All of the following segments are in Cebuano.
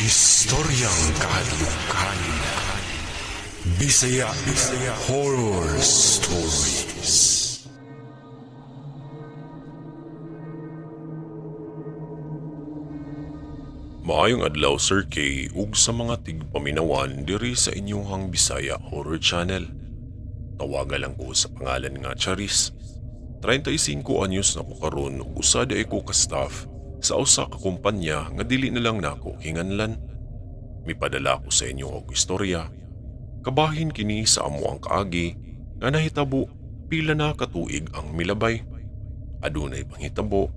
Istoryang kahadlukan. Bisaya Horror Stories. Maayong adlaw, Sir K, ug sa mga tigpaminawan diri sa inyong Bisaya Horror Channel. Tawagan lang ko sa pangalan nga Charis. 35 anyos na ko karon ug usa di ko ka staff sa usa ka kumpanya nga dili na lang nako hinganlan. Mipadala ko sa inyo og istorya. Kabahin kini sa amo ang kaagi nga nahitabo pila na katuig ang milabay. Adunay panghitabo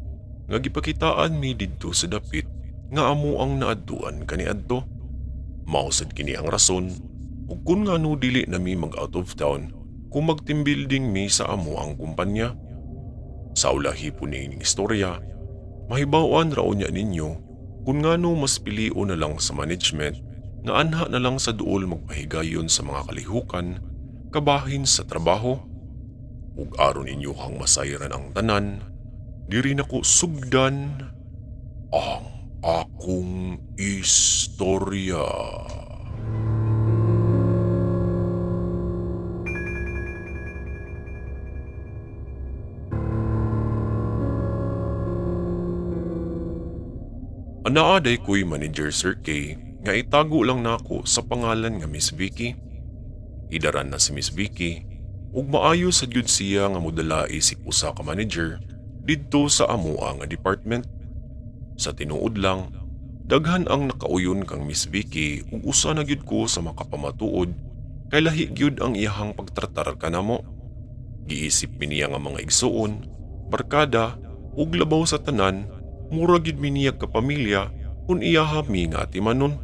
nga gipakitaan mi didto sa dapit nga amo ang naadtuan kaniadto. Mao sad kini ang rason ug kun ngano dili nami mag out of town kung mag team building mi sa amo ang kumpanya. Sa ulahi po niining istorya, mahibaw-an ra unya ninyo kung ngano mas pilio na lang sa management nga anha na lang sa duol magpahigayon sa mga kalihukan kabahin sa trabaho. Ug aron inyo hang masayran ang tanan, diri nako sugdan ang akong istorya. Anaa day ko'y manager, Sir K, nga itago lang nako sa pangalan nga Miss Vicky. Idaran na si Miss Vicky ug maayo sa gyud siya nga modala isip usa ka manager didto sa amoa nga department. Sa tinuod lang, daghan ang nakauyon kang Miss Vicky ug usa na gyud ko sa makapamatuod kay lahi gyud ang iyahang pagtratar kanamo. Giisip mi niya nga mga igsuon, barkada ug labaw sa tanan, mura gyud mi niya kapamilya kun iyaha mi nga atimanon.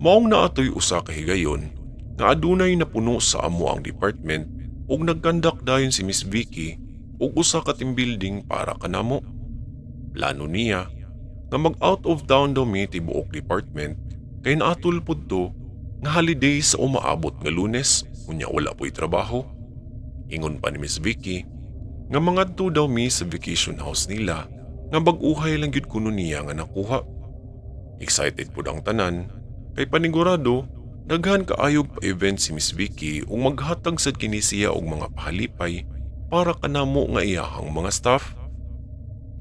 Maong naatoy usa ka higayon nga adunay napuno sa amo ang department ug nagkandak dayon si Miss Vicky og usa ka team building para kanamo. Plano niya nga mag out of town daw mi tibuok department kay naatol pud to nga holiday sa umaabot nga Lunes unya wala po'y trabaho. Ingon pa ni Miss Vicky nga mangadto daw mi sa vacation house nila nga bag-uhay lang gyud kuno niya nga nakuha. Excited pud ang tanan kay panigurado daghan kaayog pa-event si Miss Vicky ug maghatag sad kini siya og mga pahalipay para kanamo nga iyahang mga staff.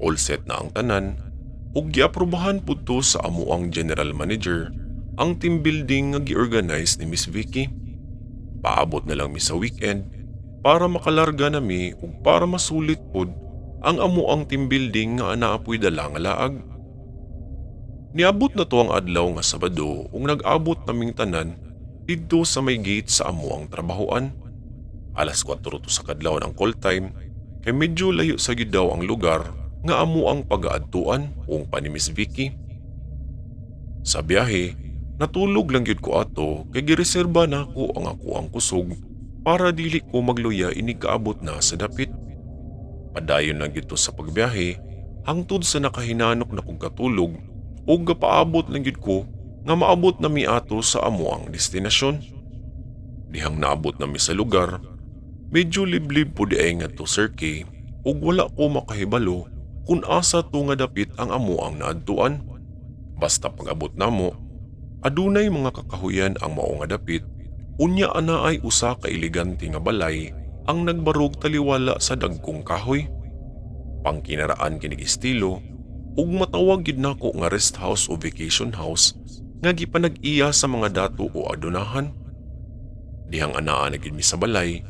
All set na ang tanan ug giaprobahan pud to sa amo ang general manager ang team building nga gi-organize ni Miss Vicky. Paabot na lang mi sa weekend para makalarga na mi ug para masulit pud ang amo ang team building nga naapoy dala nga laag. Niabot na to ang adlaw nga Sabado ug nag-abot naming tanan didto sa may gate sa amo ang trabahoan. Alas 4 to sa kadlawon ang call time kay medyo layo sa gyud daw ang lugar nga amo ang pagaadtuan ug pa ni Miss Vicky. Sa biyahe, natulog lang gyud ko ato kay gireserba nako ang ako ang kusog para dili ko magluya inig kaabot na sa dapit. Padayon lang gyud to sa pagbiyahe hangtod sa nakahinanok na kong katulog ug gapaabot lang gyud ko nga maabot na mi ato sa amo ang destinasyon. Dihang naabot na mi sa lugar, medyo liblib po di ay ngadto, Sir K, ug wala ko makahibalo kung asa to nga dapit ang amo ang naadtuan. Basta pag-abot namo, adunay mga kakahuyan ang mao nga dapit, unya ana ay usa ka elegante nga balay ang nagbarog taliwala sa dagkong kahoy. Pangkinaraan kinig estilo ug matawag gid nako nga rest house o vacation house nga gipanag-iya sa mga dato o adunahan. Dihang anaa na gid mi sa balay,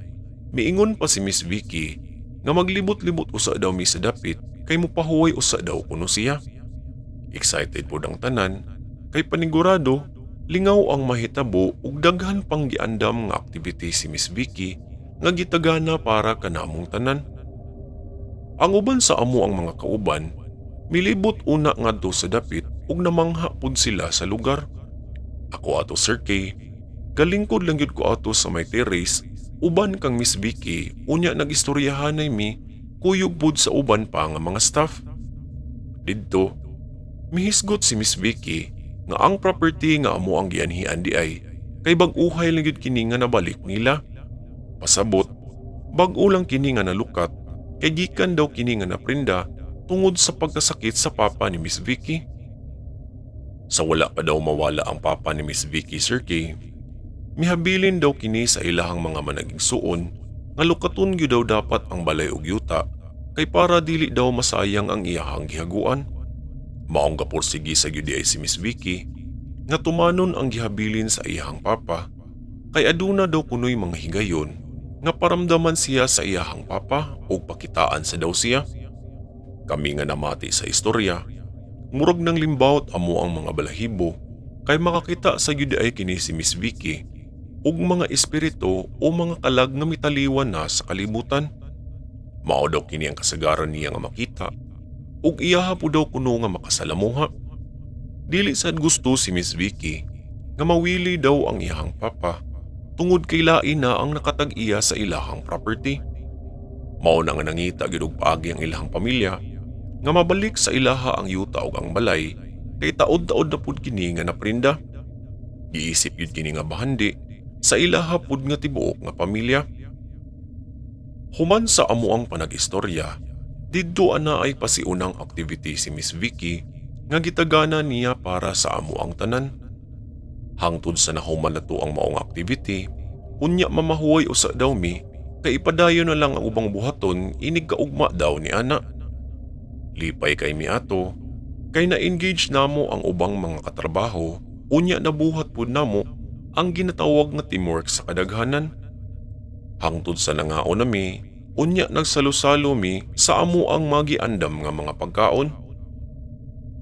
miingon pa si Miss Vicky nga maglibot-libot usa daw mi sa dapit kay mupahuway usa daw kuno siya. Excited pod ang tanan kay panigurado lingaw ang mahitabo ug daghan pang giandam nga activity si Miss Vicky nga gitagana para kanamong tanan. Ang uban sa amo ang mga kauban milibot una ngadto sa dapit ug namangha pud sila sa lugar. Ako ato, Sir K, galingkod lang gyud ko ato sa may terrace uban kang Miss Vicky unya nagistoryahanay mi kuyog pud sa uban pa nga mga staff. Didto, mihisgot si Miss Vicky nga ang property nga amo ang gianhian di ay kay bag-uhay lang gyud kini nga nabalik nila. Pasabot, bag-o lang kini nga nalukat kay gikan daw kini nga naprinda tungod sa pagkasakit sa papa ni Miss Vicky. Sa wala pa daw mawala ang papa ni Miss Vicky, Sir K, mihabilin daw kini sa ilahang mga managigsuon nga lukaton gyud daw dapat ang balay ug yuta kay para dili daw masayang ang iyahang gihaguan. Maong gapursigi sa gyud ay si Miss Vicky nga tumanon ang gihabilin sa iyahang papa kay aduna daw kunoy mga higayon nga paramdaman siya sa iyahang papa ug pakitaan sa daw siya. Kami nga namati sa istorya, murag nang limbawot amo ang mga balahibo kay makakita sa gyud ay kini si Miss Vicky ug mga espiritu o mga kalag nga mitaliwan na sa kalibutan. Mao daw kini ang kasagaran niya nga makita ug iyaha po daw kuno nga makasalamuha. Dili sad gusto si Miss Vicky nga mawili daw ang iyahang papa tungod kay lain na ang nakatag-iya sa ilahang property. Mao na nga nangita gyud og paagi ang ilahang pamilya nga mabalik sa ilaha ang yuta ug ang balay kay taod-taod na pud kini nga naprinda. Giisip gyud kini nga bahandi sa ilaha pud nga tibuok nga pamilya. Human sa amo ang panag-istorya, didto ana ay pasiunang activity si Miss Vicky nga gitagana niya para sa amo ang tanan. Hangtod sa nahuman na to ang maong activity, unya mamahuway usa daw mi kay ipadayon na lang ang ubang buhaton inig kaugma daw ni ana. Lipay kay mi ato kay na-engage namo ang ubang mga katrabaho, unya nabuhat pud namo ang ginatawag nga teamwork sa kadaghanan. Hangtod sa nangaon nami, unya nagsalo-salo mi sa amo ang magiandam nga mga pagkaon.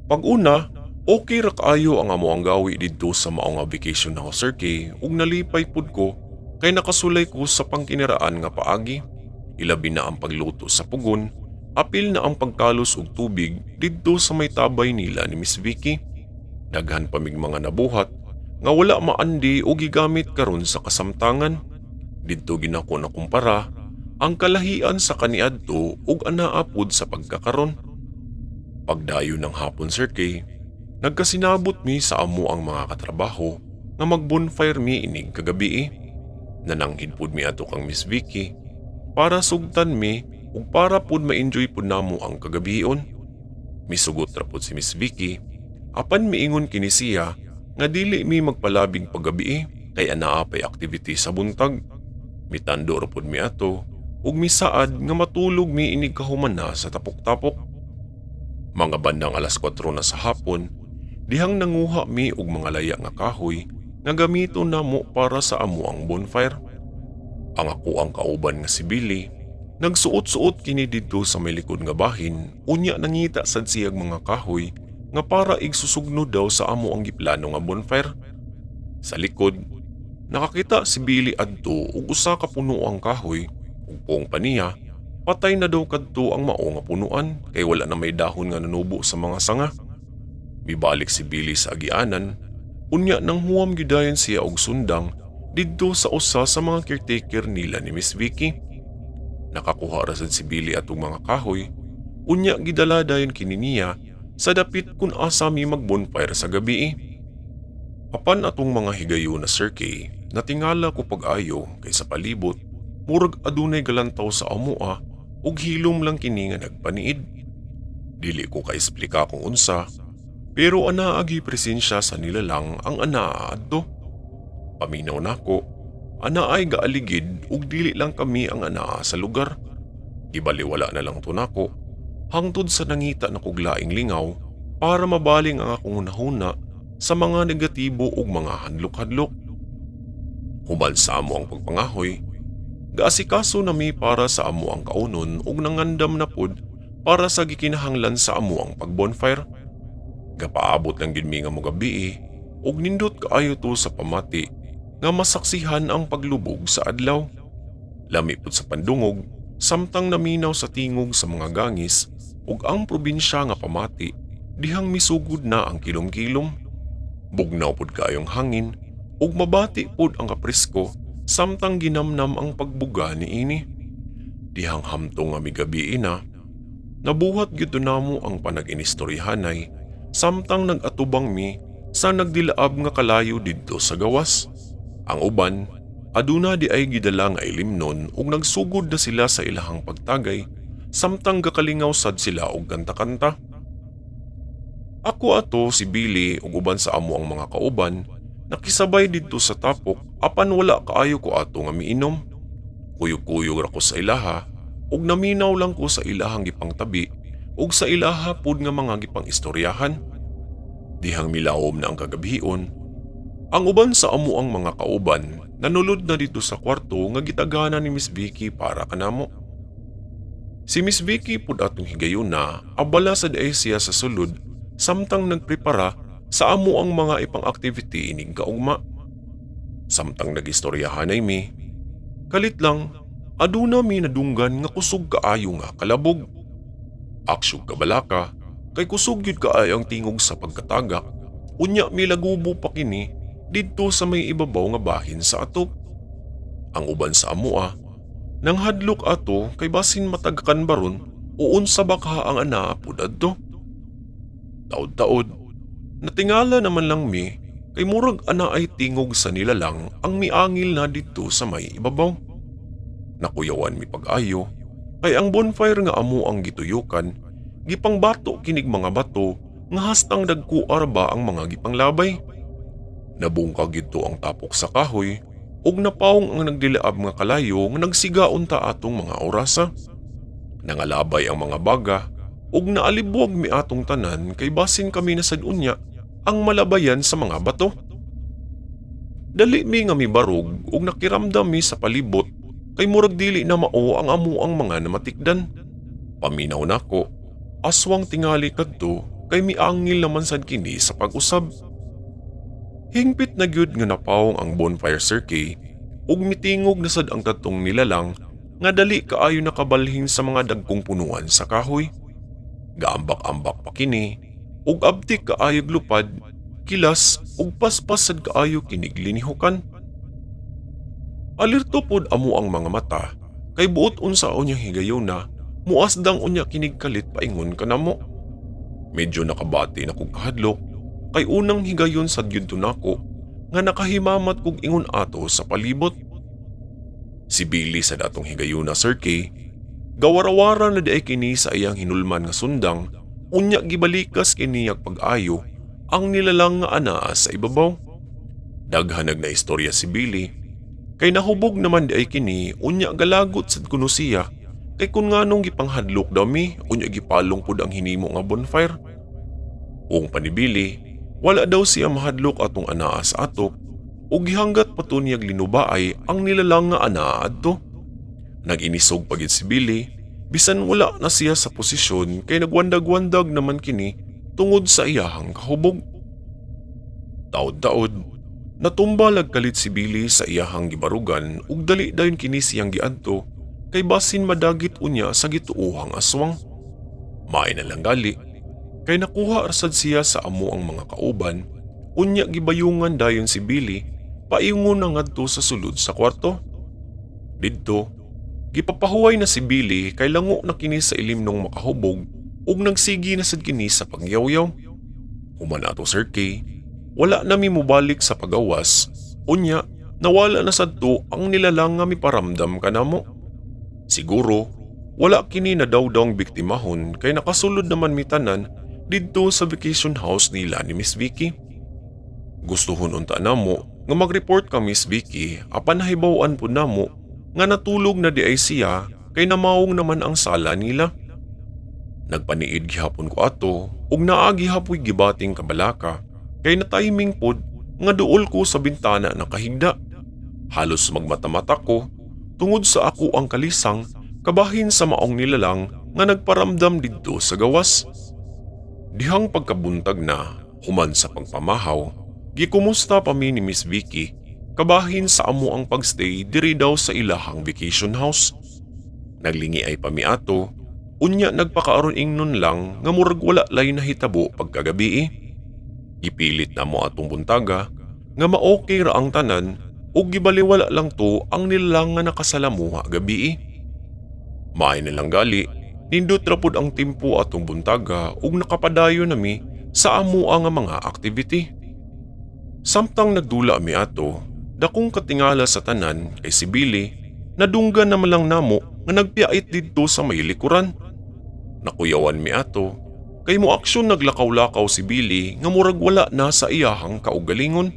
Pag-una, okay ra kaayo ang amo ang gawi didto sa mao nga vacation house, Sir K, ug nalipay pud ko kay nakasulay ko sa pangkiniraan nga paagi. Ilabi na ang pagluto sa pugon, apil na ang pagkalos og tubig didto sa may tabay nila ni Miss Vicky. Daghan pa mig mga nabuhat nga wala maandi o gigamit karon sa kasamtangan. Didto ginako na kumpara ang kalahian sa kaniadto ug anaa pud sa pagkakaron. Pagdayo ng hapon, Sir K, nagkasinabot mi sa amo ang mga katrabaho nga mag-bonfire mi inig kagabi. Nananghid pud mi ato kang Miss Vicky para sugtan mi ug para pud ma-enjoy pud namo ang kagabion. Misugot ra pud si Miss Vicky apan miingon kini siya nga dili mi magpalabig paggabi kay anaa pay activity sa buntag. Mitando ra pud mi ato ug misaad nga matulog mi inig kahuman na sa tapok-tapok. Mga bandang alas 4 na sa hapon, dihang nanguha mi og mga laya nga kahoy nga gamiton namo para sa amo ang bonfire. Ang ako ang kauban nga si Billy, nagsuot-suot kini didto sa may likod nga bahin, unya nangita sad siyag mga kahoy nga para igsusugno daw sa amo ang giplano nga bonfire. Sa likod, nakakita si Billy adto og usa ka puno ang kahoy ug puong pa niya, patay na daw kadto ang mao nga punuan kay wala na may dahon nga nanubo sa mga sanga. Mibalik si Billy sa agianan, unya nang huwam gyud siya og sundang didto sa usa sa mga caretaker nila ni Miss Vicky. Nakakuha ra sad si Billy atong mga kahoy, unya gidala dayon kini niya sa dapit kung asa mi mag-bonfire sa gabi. Apan atong mga higayon na, Sir K, natingala ko pag-ayo kay sa palibot, murag adunay galantaw sa amoa ug hilom lang kini nga nagpaniid. Dili ko kaesplika kung unsa, pero anaa gyuy presensya sa nilalang ang anaa adto. Paminaw nako, anaay gaaligid ug dili lang kami ang anaa sa lugar. Gibaliwala na lang to nako hangtod sa nangita na kog laing lingaw para mabaling ang akong hunahuna sa mga negatibo ug mga hadlok-hadlok. Human sa amo ang pagpangahoy, gaasikaso nami para sa amo ang kaunon ug nangandam na pud para sa gikinahanglan sa amo ang pagbonfire. Gapaabot lang gid mi nga mogabi ug nindot kaayo to sa pamati nga masaksihan ang paglubog sa adlaw. Lami pud sa pandungog samtang naminaw sa tingog sa mga gangis ug ang probinsya nga pamati dihang misugod na ang kilom-kilom. Bugnaw pud kaayong hangin ug mabati pud ang kapresko samtang ginamnam ang pagbuga niini. Dihang hamtong nga migabi na, nabuhat gyud namo ang panag-inistoryahanay samtang nag-atubang mi sa nagdilaab nga kalayo didto sa gawas. Ang uban, aduna di ay gidala nga ilimnon ug nagsugod na sila sa ilahang pagtagay samtang gakalingaw sad sila og kanta-kanta. Ako ato si Billy ug uban sa amo ang mga kauban nakisabay didto sa tapok apan wala kaayo ko ato nga miinom. Kuyog-kuyog ra ko sa ilaha ug naminaw lang ko sa ilahang gipangtabi ug sa ilaha pud nga mga gipang-istoryahan. Dihang milawom na ang kagabhion, ang uban sa amo ang mga kauban nanulod na dito sa kwarto nga gitagana ni Miss Vicky para kanamo. Si Miss Vicky pud atong higayuna abala sa diay siya sa sulod samtang nagprepara sa amo ang mga ipang activity inig kaugma. Samtang nagistoryahan ay mi, kalit lang aduna mi nadunggan nga kusog kaayo nga kalabog. Aksyog kabalaka kay kusog gyud kaayo ang tingog sa pagkatagak, unya milagubo pa kini didto sa may ibabaw nga bahin sa atop. Ang uban sa amoa nang hadlok ato kay basin matagakan baron o unsa ba ka ang ana pud adto. Taod-taod, natingala naman lang mi kay murag ana ay tingog sa nilalang ang miangil na didto sa may ibabaw. Nakuyawan mi pag-ayo kay ang bonfire nga amo ang gituyukan, gipangbato kinig mga bato nga hastang dagkuar ba ang mga gipanglabay. Nabungkag gidto ang tapok sa kahoy ug napawong ang nagdilaab nga kalayo nga nagsigaon ta atong mga orasa. Nangalabay ang mga baga ug naalibwag mi atong tanan kay basin kami na sad unya ang malabayan sa mga bato. Dali mi nga mibarog ug nakiramdam mi sa palibot kay murag dili na mao ang amo ang mga namatikdan. Paminaw nako, aswang tingali kadto kay miangil naman sad kini sa pag-usab. Hingpit na gyud nga napawong ang bonfire, Sir K, ug mitingog na sad ang kadtong nilalang nga dali kaayo nakabalhin sa mga dagkong punuan sa kahoy. Gaambak-ambak pa kini ug abtik kaayo lupad, kilas ug paspas sad kaayo kinig linihukan. Alerto pod amo ang mga mata kay buot unsa unyang higayuna muasdang unya kinig kalit paingon kanamo. Medyo nakabati na kog kahadlok kay unang higayon sad gyud to nako nga nakahimamat kog ingon ato sa palibot. Si Billy sa datong higayuna, Sir K, gawarawara na diay kini sa iyang hinulman nga sundang, unya gibalikas kini ag pag-ayo ang nilalang nga anaa sa ibabaw. Daghan na istorya si Billy kay nahubog naman diay kini, unya galagot sad kuno siya kay kun nganong gipanghadlok daw mi unya gipalong pud ang hinimo nga bonfire. Ung panibili, wala daw siya mahadlok atong anaa sa atop ug gihanggat pa to niyag linubaay ang nilalang nga anaa adto. Nag-inisog pa gid si Billy bisan wala na siya sa posisyon kay nagwandag-wandag naman kini tungod sa iyahang kahubog. Taod-taod, natumba lagkalit si Billy sa iyahang gibarugan ug dali dayon kini siyang giadto kay basin madagit unya sa gituohang aswang. Maay na lang gali kay nakuha rasad siya sa amo ang mga kauban, unya gibayungan dayon si Billy paingon na ngadto sa sulod sa kwarto. Didto, gipapahuway na si Billy kay lango na kini sa ilimnong makahubog ug nagsigi na sad kini sa pagyawyaw. Human ato, Sir K, wala na mi mobalik sa pagawas, unya nawala na sadto ang nilalang nga miparamdam kanamo. Siguro, wala kini na daw dawng biktimahon kay nakasulod naman mi tanan didto sa vacation house nila ni Miss Vicky. Gustuhon unta namo nga mag-report kang Miss Vicky apan nahibaw-an pud namo nga natulog na di ay siya kay namawong naman ang sala nila. Nagpaniid gihapon ko ato ug naa gihapoy gibating kabalaka kay na-timing pod nga duol ko sa bintana nakahigda. Halos magmata-mata ko tungod sa ako ang kalisang kabahin sa maong nilalang nga nagparamdam didto sa gawas. Dihang pagkabuntag na, human sa pagpamahaw, gikumusta pa mi ni Miss Vicky kabahin sa amo ang pagstay diri daw sa ilahang vacation house. Naglingi ay pa mi ato, unya nagpakaaron ingnon lang nga murag wala lay nahitabo pagkagabi. Gipilit na mo atong buntaga nga ma-okay ra ang tanan ug gibaliwala lang to ang nilalang nga nakasalamuha gabi. Maay na lang gali, nindot ra pud ang timpo atong buntaga ug nakapadayon nami sa amo nga mga activity. Samtang nagdula mi ato, dakong katingala sa tanan kay si Billy, nadunggan naman lang namo nga nagpiait didto sa may likuran. Nakuyawan mi ato, Kay mo aksyon naglakaw-lakaw si Billy nga murag wala na sa iyahang kaugalingon.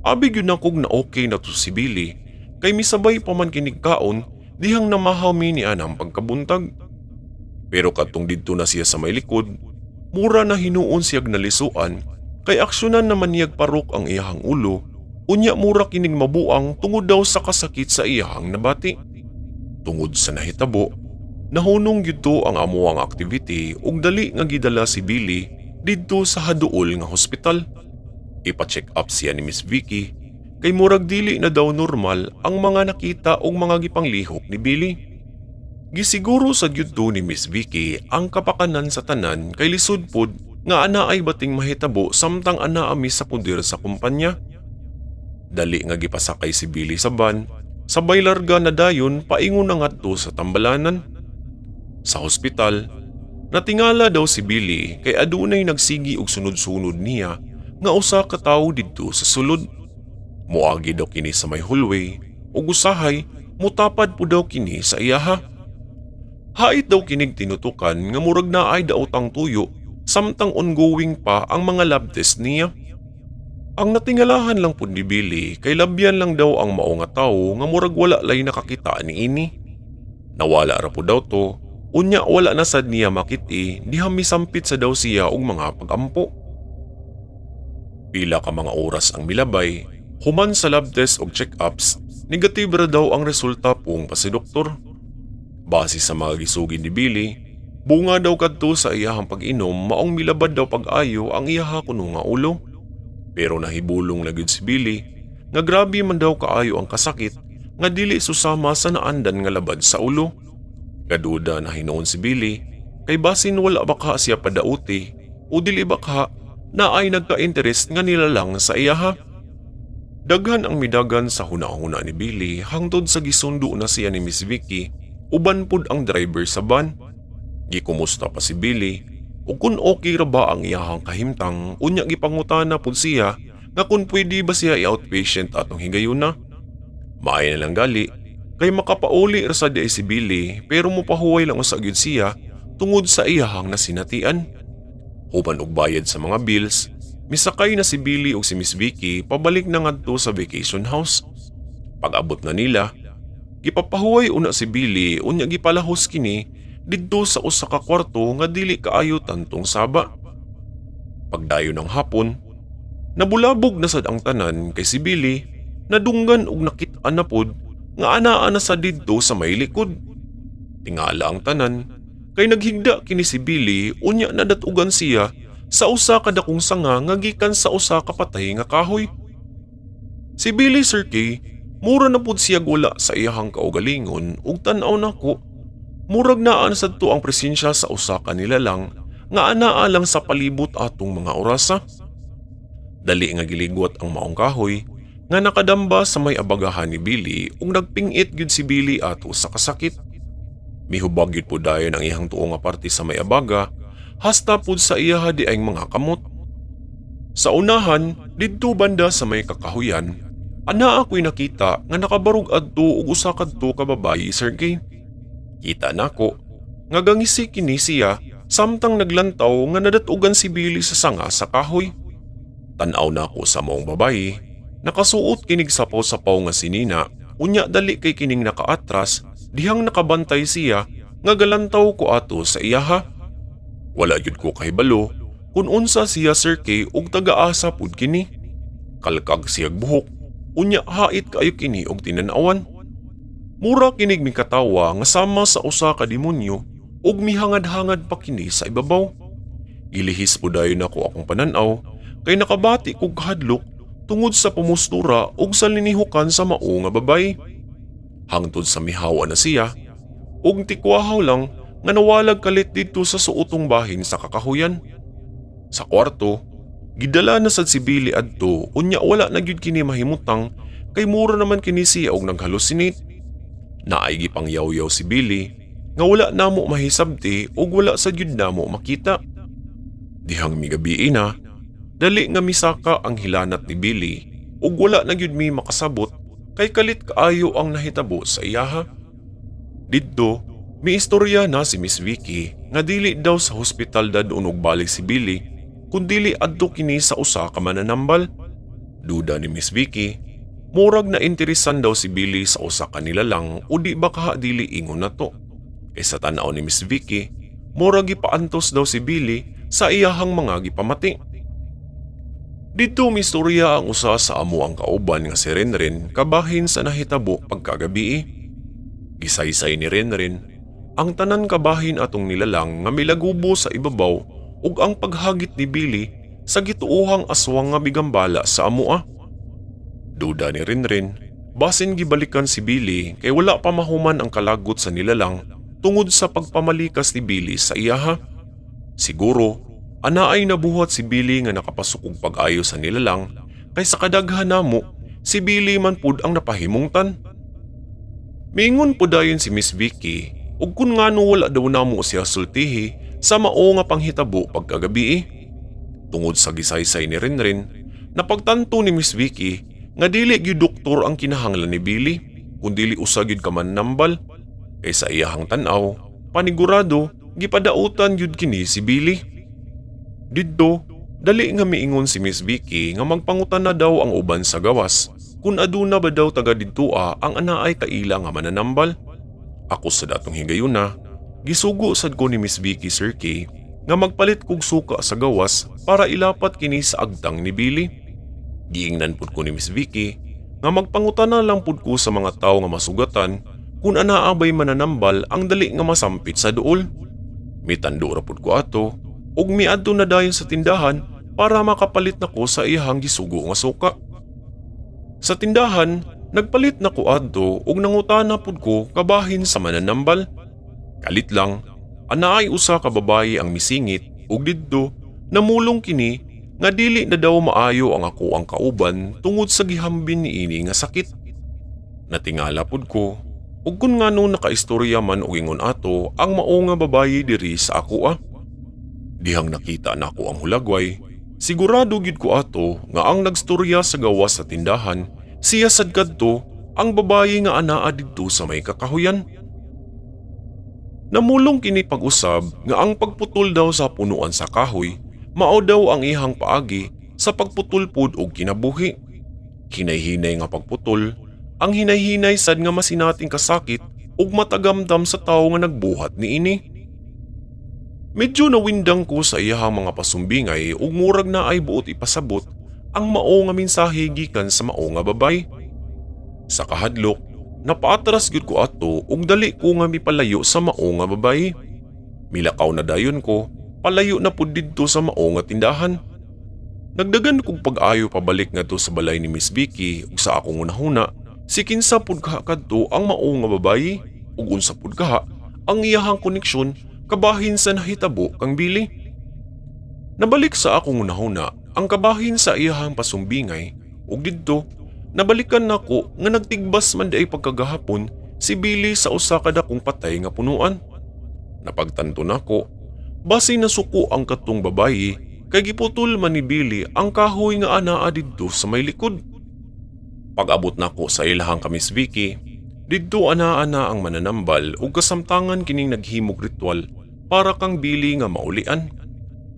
Abi gyud nakog na okay na to si Billy kay misabay pa man kinig kaon dihang namahaw mi ni anang pagkabuntag. Pero kadtong didto na siya sa may likod, mura na hinuon siyag nalisuan kay aksyonan naman niyag parok ang iyahang ulo, unya mura kining mabuang tungod daw sa kasakit sa iyahang nabati. Tungod sa nahitabo, nahunong gyud to ang amuang activity ug dali nga gidala si Billy didto sa haduol nga hospital. Ipa-check up siya ni Miss Vicky kay murag dili na daw normal ang mga nakita og mga gipanglihok ni Billy. Gisiguro sa gyud to ni Miss Vicky ang kapakanan sa tanan kay lisod pod nga ana ay bating mahitabo samtang ana ami sa puder sa kumpanya. Dali nga gipasakay si Billy sa van, sabay larga na dayon paingon na ngadto sa tambalanan. Sa hospital, natingala daw si Billy kay adunay nagsigi og sunod-sunod niya nga usa ka tawo didto sa sulod. Moagi daw kini sa may hallway ug usahay mutapad po daw kini sa iyaha. Hait daw kinig tinutukan nga murag naay daotang tuyo samtang ongoing pa ang mga lab test niya. Ang natingalahan lang pud ni Billy kay labyan lang daw ang mao nga tawo nga murag wala lay nakakita niini. Nawala ra pud daw to, unya wala na sad niya makit-i diha misampit sa daw siya og mga pagampo. Pila ka mga oras ang milabay, human sa lab test og check-ups, negative ra daw ang resulta pong pa si doktor. Base sa mga gisugid ni Billy, bunga daw kadto sa iyahang pag-inom maong milabad daw pag-ayo ang iyaha kuno nga ulo. Pero nahibulong na gyud si Billy nga grabe man daw kaayo ang kasakit nga dili susama sa naandan nga labad sa ulo. Gaduda na hinuon si Billy kay basin wala baka siya padauti o dili baka na ay nagka-interest nga nilalang sa iyaha. Daghan ang midagan sa huna-huna ni Billy hangtod sa gisundo na siya ni Miss Vicky uban pud ang driver sa van. Gikumusta pa si Billy ug kung okay ra ba ang iyahang kahimtang, unya gipangutana pud siya nga kung pwede ba siya i-outpatient atong higayuna. Maay na lang gali kay makapauli ra sa di si Billy, pero mopahuway lang usa gyud siya tungod sa iyahang nasinatian. Human og bayad sa mga bills, misakay na si Billy ug si Miss Vicky pabalik na ngadto sa vacation house. Pag-abot na nila, gipapahuway una si Billy, unya gipalahos kini didto sa usa ka kwarto nga dili kaayo tantong saba. Pagdayon ng hapon, nabulabog na sad ang tanan kay si Billy nadunggan og nakit-an na pod nga anaa na sa didto sa may likod. Tingala ang tanan kay naghigda kini si Billy, unya nadatugan siya sa usa ka dakong sanga nga gikan sa usa ka patay nga kahoy. Si Billy, Sir K, mura na pud siya wala sa iyahang kaugalingon ug tan-aw nako murag naa na sad to ang presensya sa usa ka nilalang nga anaa lang sa palibot atong mga orasa. Dali nga giligwat ang maong kahoy nga nakadamba sa may abagahan ni Billy ug nagpingit gyud si Billy ato sa kasakit. Mihubag gyud po dayon ang iyang tuo nga parte sa may abaga hasta pud sa iyaha di ay mga kamot. Sa unahan, didto banda sa may kakahuyan, anaa ako'y nakita nga nakabarog adto og usa kadto ka babayi, Sir Kay. Kita nako nga gangisi kini siya samtang naglantaw nga nadatugan si Billy sa sanga sa kahoy. Tan-aw nako sa maong babayi, nakasuot kinig sapaw-sapaw nga sinina, unya dali kay kining nakaatras dihang nakabantay siya nga galantaw ko ato sa iyaha. Wala gyud ko kahibalo kung unsa siya, Sir K, ug taga-asa pud kini. Kalkag siyag buhok, unya hait kaayo kini og tinan-awan. Mura kinig mikatawa nga sama sa usa ka demonyo ug mihangad-hangad pa kini sa ibabaw. Gilihis po dayon ako akong pananaw kay nakabati kog kahadlok tungod sa pumustura ug sa linihukan sa mao nga babay. Hangtod sa mihawa na siya ug tikwahaw lang nga nawalag kalit didto sa suotong bahin sa kakahuyan. Sa kwarto, gidala na sad si Billy adto, unya wala na gyud kini mahimutang kay mura naman kini siya og naghalusinate. Naay gipangyaw-yaw si Billy nga wala namo mahisabti ug wala sa gyud namo makita. Dihang migabii na, dali nga misaka ang hilanat ni Billy ug wala na gyud mi makasabot kay kalit kaayo ang nahitabo sa iyaha. Didto, Miistorya na si Miss Vicky nga dili daw sa hospital dad-on og balik si Billy, kundili adto kini sa usa ka mananambal. Duda ni Miss Vicky, murag na interesan daw si Billy sa usa ka nilalang o di ba kaha dili ingon nato. Kay sa tan-aw ni Miss Vicky, murag gipaantos daw si Billy sa iyahang mga gipamati. Didto miistorya ang usa sa amo ang kauban nga si Renren kabahin sa nahitabo pagkagabii. Gisaysay ni Renren ang tanan kabahin atong nilalang nga milagubo sa ibabaw ug ang paghagit ni Billy sa gituohang aswang nga migambala sa amoa. Duda ni Renren, basin gibalikan si Billy kay wala pa mahuman ang kalagot sa nilalang tungod sa pagpamalikas ni Billy sa iyaha. Siguro, anaay nabuhat si Billy nga nakapasok og pag-ayo sa nilalang kay sa kadaghan namo, si Billy man pud ang napahimungtan. Miingon pud dayon si Miss Vicky ug kung ngano wala daw namo siya sultihi sa mao nga panghitabo pagkagabii. Tungod sa gisaysay ni Renren, napagtanto ni Miss Vicky nga dili gyud doktor ang kinahanglan ni Billy, kundili usa gyud ka manambal. Kay sa iyahang tan-aw, panigurado gipadautan gyud kini si Billy. Didto, dali nga miingon si Miss Vicky nga magpangutana daw ang uban sa gawas kung aduna ba daw taga didtoa ang anaay kaila nga mananambal. Ako sa datong higayuna, gisugo sad ko ni Miss Vicky, Sir K, nga magpalit kog suka sa gawas para ilapat kini sa agtang ni Billy. Giingnan pud ko ni Miss Vicky nga magpangutana lang pud ko sa mga tawo nga masugatan kung anaa bay mananambal ang dali nga masampit sa duol. Mitando ra pud ko ato ug miadto na dayon sa tindahan para makapalit nako sa iyahang gisugo nga suka. Sa tindahan, nagpalit na ko adto ug nangutana pud ko kabahin sa mananambal. Kalit lang, anaay usa ka babayi ang misingit ug didto namulong kini nga dili na daw maayo ang ako ang kauban tungod sa gihambin niini nga sakit. Natingala pud ko ug kun ngano nakaistorya man og ingon ato ang mao nga babayi diri sa ako ah. Dihang nakita nako ang hulagway, sigurado gyud ko ato nga ang nagstorya sa gawas sa tindahan siya sad kadto ang babayi nga anaa didto sa may kakahuyan. Namulong kini pag-usab nga ang pagputol daw sa punuan sa kahoy, mao daw ang iyang paagi sa pagputol pud og kinabuhi. Hinay-hinay nga pagputol, ang hinay-hinay sad nga masinating kasakit ug matagamdam sa tawo nga nagbuhat niini. Medyo nawindang ko sa iyahang mga pasumbingay ug murag naay buot ipasabot ang mao nga mensahe gikan sa mao nga babay. Sa kahadlok, napaatras gyud ko ato ug dali ko nga mipalayo sa mao nga babay. Milakaw na dayon ko, palayo na pud didto sa mao nga tindahan. Nagdagan kog pag-ayo pabalik ngadto sa balay ni Miss Vicky ug sa akong hunahuna, si kinsa pud kaha kadto ang mao nga babayi ug unsa pud kaha ang iyahang koneksyon kabahin sa nahitabo kang Billy. Nabalik sa akong hunahuna ang kabahin sa iyahang pasumbingay ug didto nabalikan nako nga nagtigbas man diay pagkagahapon si Billy sa usa ka dakong patay nga punuan. Napagtanto nako, basi nasuko ang katong babayi kay giputol man ni Billy ang kahoy nga anaa didto sa may likod. Pag-abot nako sa ilahang ka Miss Vicky, didto anaa na ang mananambal ug kasamtangan kining naghimog ritual para kang Billy nga maulian.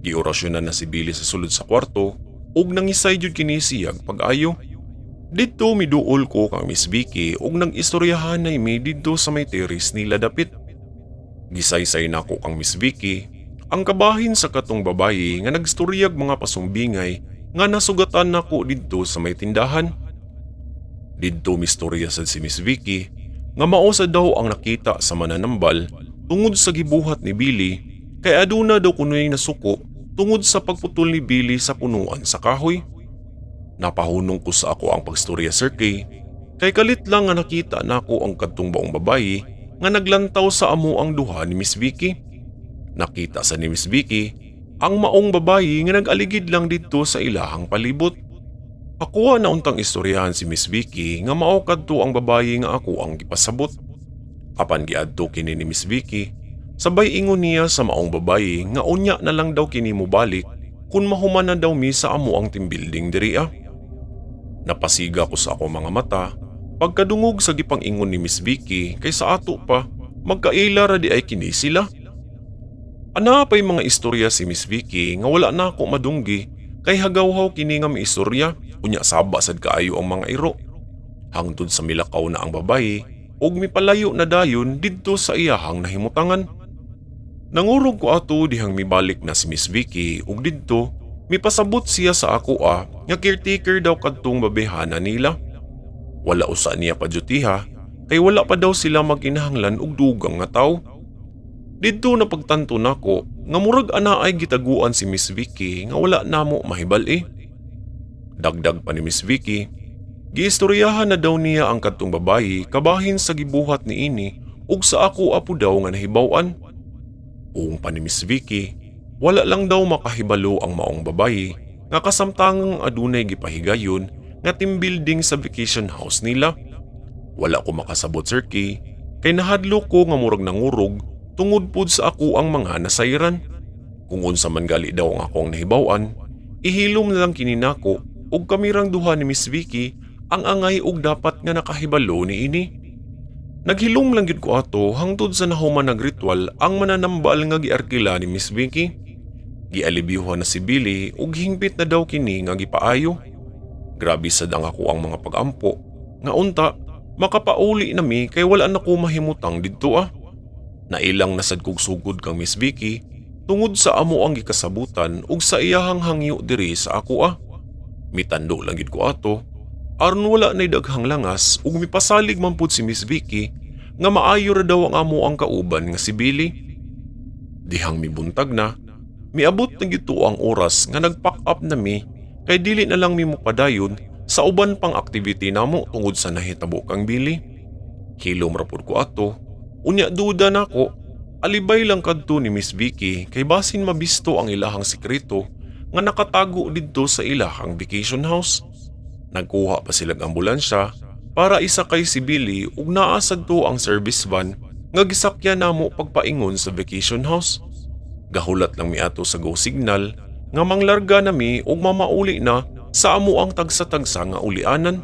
Giorasyonan na si Billy sa sulod sa kwarto ug nangisay jud kini siyag pag-ayo. Didto miduol ko kang Miss Vicky ug nag-istoryahan na mi didto sa may terrace nila dapit. Gisaysay nako kang Miss Vicky ang kabahin sa katong babayi nga nagstoryag mga pasumbingay nga nasugatan nako didto sa may tindahan. Didto mistorya sad si Miss Vicky nga mao sa daw ang nakita sa mananambal tungod sa gibuhat ni Billy kay aduna daw kunoy nasuko tungod sa pagputol ni Billy sa punuan sa kahoy. Napahunong ko sa ako ang pagstorya, Sir K, kay kalit lang nga nakita nako ang kadtong baong babayi nga naglantaw sa amo ang duha ni Miss Vicky. Nakita sa ni Miss Vicky ang maong babayi nga nag-aligid lang didto sa ilahang palibot. Ako na untang istoryahan si Miss Vicky nga mao kadto ang babayi nga ako ang gipasabot. Apan giadto kini ni Miss Vicky, sabay ingon niya sa maong babayi nga unya na lang daw kini mobalik kung mahuman na daw mi sa amo ang team building diri ah. Napasiga ko sa ako mga mata pagkadungog sa gipang-ingon ni Miss Vicky kay sa ato pa Magkaila ra diay kini sila. Ana pay mga istorya si Miss Vicky nga wala na ako madunggi kay hagawhaw kini nga miistorya, unya saba sad kaayo ang mga iro. Hangtod sa milakaw na ang babayi ug mipalayo na dayon didto sa iyahang nahimutangan. Nangurog ko ato dihang mibalik na si Miss Vicky ug didto mipasabot siya sa ako nga caretaker daw kadtong babehana nila. Wala usa niya padyutiha kay wala pa daw sila maginahanglan og dugang nga tawo. Didto na pagtanto nako nga murag ana ay gitaguan si Miss Vicky nga wala namo mahibal-i. Dagdag pa ni Miss Vicky, giistoryahan na daw niya ang kadtong babayi kabahin sa gibuhat niini ug sa ako apo daw nga nahibaw-an. Uong pa ni Miss Vicky, wala lang daw makahibalo ang maong babayi nga kasamtangang adunay gipahigayon nga team building sa vacation house nila. Wala ko makasabot, Sir K, kay nahadlok ko nga murag nangurog tungod pud sa ako ang mga nasayran. Kung unsa man gali daw ang akong nahibaw-an, ihilom na lang kini nako ug kami rang duha ni Miss Vicky ang angay og dapat nga nakahibalo niini. Naghilom lang gyud ko ato hangtod sa nahuman nag-ritual ang mananambal nga giarkila ni Miss Vicky. Gialibyuhan na si Billy ug hingpit na daw kini nga gipaayo. Grabe sad ang ako ang mga pagampo nga unta makapauli nami kay wala na ko mahimutang didto ah. Nailang na sad kog sugod kang Miss Vicky tungod sa amo ang gikasabutan ug sa iyahang hangyo diri sa ako ah. Mitando lang gid ko ato aron wala na'y daghang langas ug mipasalig man pud si Miss Vicky nga maayo ra daw ang amo ang kauban nga si Billy. Dihang mibuntag na, miabot na gyud to ang oras nga nag-pack up na mi kay dili na lang mi mopadayon sa uban pang activity namo tungod sa nahitabo kang Billy. Hilom ra pud ko ato, unya duda nako, alibay lang kadto ni Miss Vicky kay basin mabisto ang ilahang sekreto nga nakatago didto sa ilahang vacation house. Nagkuha pa silang ambulansya para isakay si Billy ug naa sad to ang service van nga gisakyan namo pagpaingon sa vacation house. Gahulat lang mi ato sa go signal nga manglarga nami ug mamauli na sa amo ang tagsa-tagsa nga ulianan.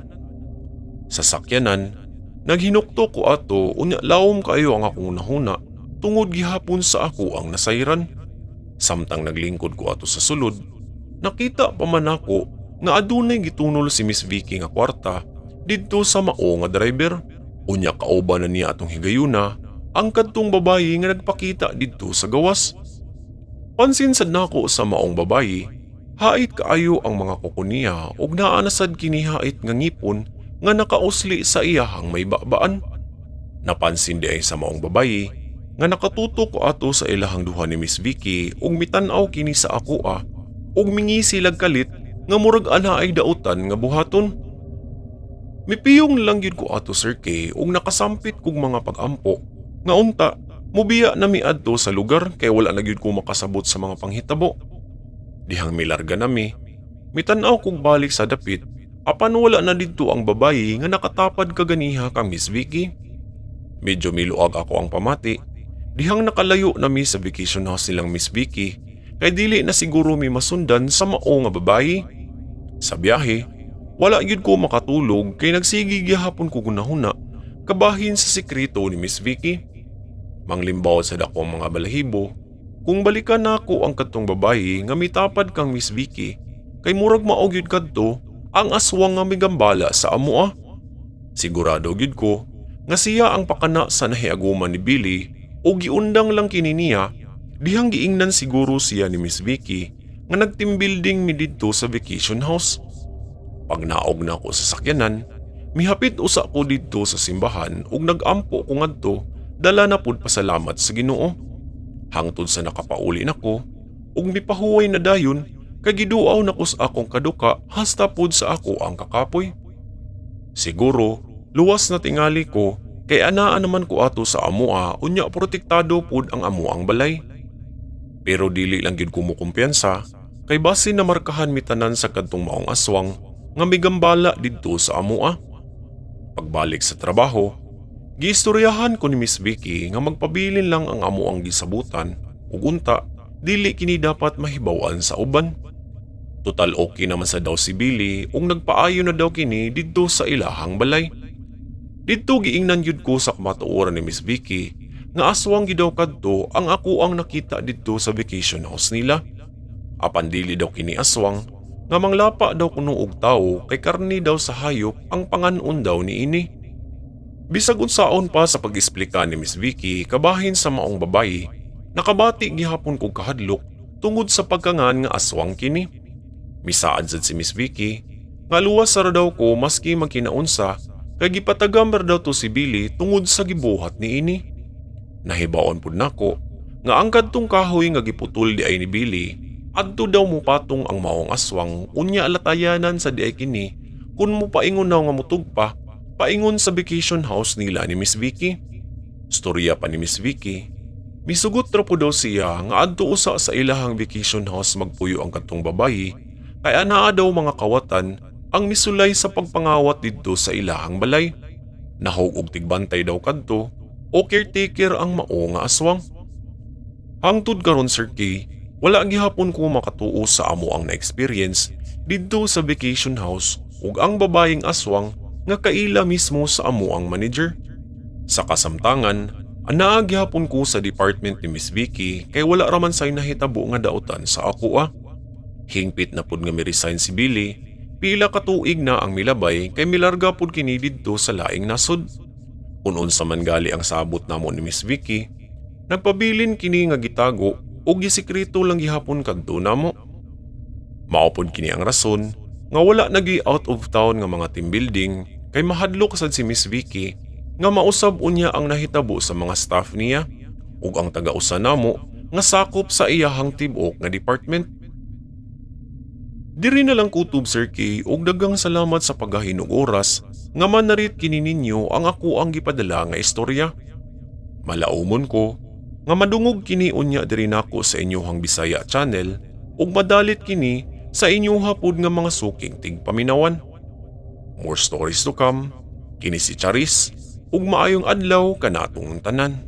Sa sakyanan, naghinukto ko ato unya lawom kayo ang akong nahuna tungod gihapon sa ako ang nasayran. Samtang naglingkod ko ato sa sulod, nakita pa man ako nga adunay gitunol si Miss Vicky nga kwarta didto sa mao nga driver. Unya kauban na niya atong higayuna ang kadtong babayi nga nagpakita didto sa gawas. Pansin sad nako sa maong babayi, hait kaayo ang mga kuko niya ug naa na sad kini hait nga ngipon nga nakausli sa iyahang may babaan. Napansin diay sa maong babayi nga nakatutok ko ato sa ilahang duha ni Miss Vicky ug mitan-aw kini sa ako ug mingisi lag kalit nga murag ana ay dautan nga buhaton. Mipiyong lang gyud ko ato, Sir K, ug nakasampit kog mga pag-ampo nga unta mubiya na mi adto sa lugar kay wala na gyud ko makasabot sa mga panghitabo. Dihang milarga nami, mitan-aw kog balik sa dapit apan wala na didto ang babayi nga nakatapad kaganiha kang Miss Vicky. Medyo miluag ako ang pamati dihang nakalayo na mi sa vacation house nilang Miss Vicky kay dili na siguro mi masundan sa mao nga babayi. Sa biyahe, wala gyud ko makatulog kay nagsige gihapon ko gunahuna kabahin sa sekreto ni Miss Vicky. Manglimbaw sad ako ang mga balahibo kung balikan nako ang kadtong babayi nga mitapad kang Miss Vicky kay murag mao gyud kadto ang aswang nga migambala sa amo ah. Sigurado gyud ko nga siya ang pakana sa nahiaguman ni Billy o giundang lang kini niya dihang giingnan siguro siya ni Miss Vicky nga nag-team building mi didto sa vacation house. Pag naog na ako sa sakyanan, mihapit usa ko didto sa simbahan ug nag-ampo ko ngadto dala na pud pasalamat sa Ginoo. Hangtod sa nakapauli nako ug mipahuway na dayon kay giduaw na ko sa akong kaduka hasta pud sa ako ang kakapoy. Siguro luwas na tingali ko kay anaa naman ko ato sa amoa unya protektado pud ang amoang balay. Pero dili lang gyud ko mokumpiyansa kay basin na markahan mi tanan sa kadtong maong aswang nga migambala didto sa amoa. Pagbalik sa trabaho, giistoryahan ko ni Miss Vicky nga magpabilin lang ang amo ang gisabutan ug unta dili kini dapat mahibaw-an sa uban. Total okay naman sa daw si Billy ug nagpaayo na daw kini didto sa ilahang balay. Didto giingnan gyud ko sa kamatuoran ni Miss Vicky nga nga aswang gyud daw kadto ang ako ang nakita didto sa vacation house nila. Apan dili daw kini aswang nga manglapa daw kuno og tawo kay karne daw sa hayop ang panganon daw niini. Bisag unsaon pa sa pag-esplika ni Miss Vicky kabahin sa maong babayi, nakabati gihapon kog kahadlok tungod sa pagkangan nga aswang kini. Misaad sad si Miss Vicky nga luwas ra daw ko maski magkinaunsa kay gipatagam ra daw to si Billy tungod sa gibuhat niini. Nahibaon pud nako nga ang kadtong kahoy nga giputol di ay ni Billy, adto daw mupatong ang maong aswang, unya latayanan sa di ay kini kung mupaingon daw nga mutugpa paingon sa vacation house nila ni Miss Vicky. Storya pa ni Miss Vicky, misugot ra po daw siya nga adto usa sa ilahang vacation house magpuyo ang kadtong babayi kay anaa daw mga kawatan ang misulay sa pagpangawat didto sa ilahang balay. Nahog og tigbantay daw kadto o caretaker ang mao nga aswang. Hangtod karon, Sir K, wala gihapon ko makatuo sa amo ang na-experience didto sa vacation house ug ang babayeng aswang nga kaila mismo sa amo ang manager. Sa kasamtangan, anaa gihapon ko sa department ni Miss Vicky kay wala raman say nahitabo nga dautan sa ako ah. Hingpit na pud nga mi-resign si Billy, pila ka tuig na ang milabay kay milarga pud kini didto sa laing nasod. Kun unsa man gali ang sabot namo ni Miss Vicky, nagpabilin kini nga gitago ug gisikreto lang gihapon kadto namo. Mao pod kini ang rason nga wala nagi out of town nga mga team building kay mahadlok sad si Miss Vicky nga mausab unya ang nahitabo sa mga staff niya ug ang taga-usa namo nga sakop sa iyahang tib-ok nga department. Diri na lang kutob, Sir K, ug daghang salamat sa paggahin og oras nga ma-narrate kini ninyo ang ako ang gipadala nga istorya. Malaumon ko nga madungog kini unya diri nako sa inyohang Bisaya channel ug madalit kini sa inyoha pud nga mga suking tigpaminawan. More stories to come. Kini si Charis ug maayong adlaw kanatong tanan.